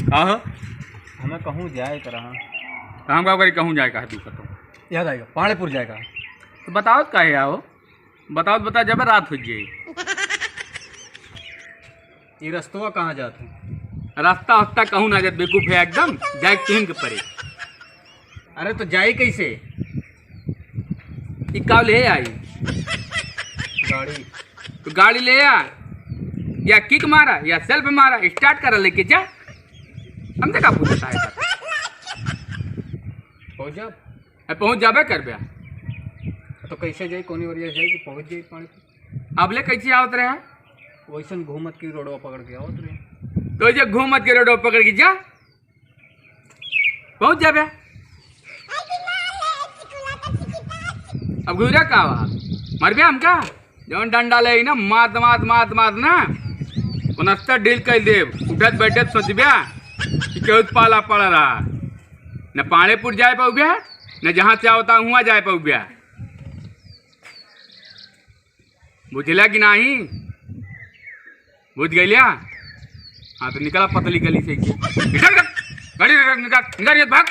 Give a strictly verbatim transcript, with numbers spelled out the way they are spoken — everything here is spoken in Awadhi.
का हो? हमें कहूँ जाए के रहा। तो हम का करी, कहूँ जाए का है तू कहतो? याद आएगा, पाणेपुर जाए का। तो बताओ का है आओ, बताओ, बता जब रात हो जाए। ये रस्तवा कहाँ जात है? रास्ता होता कहूँ ना जात, बेवकूफ है एकदम, जाए तीन के परे। अरे तो जाई कैसे? ई का ले आई? गाड़ी। तो गाड़ी ले आ, या किक मारा या सेल्फ मारा, स्टार्ट करा लेके जा। हम देखा पूछता है। पहुँच जा। ए, पहुँच जाबे करबे। तो कैसे जाई, कौनी ओरिया जाई कि पहुँच जाई पानी? अब ले कैसे आवत रहे? वैसन घूमत की रोडवा पकड़ के आवत रहे। तो जे घूमत के रोडवा पकड़ के जा, पहुँच जाबे। अब घुरा का हुआ? मरबे हमका? जौन डंडा ले ना, मात, मात, मात, मात ना, उनस्तर ढील कर देब। उठत बैठत सोचबे कि केहू पाला पड़ रहा। न पाणेपुर जाए पाउबे, न जहाँ से आवता हुआ जाए पाउबे। बुझला कि नाही? बुझ गइल्या? हाँ, तो निकला पतली गली से। निकल, निकल। गाड़ी निकल, निकल, निकल, निकल, भाग।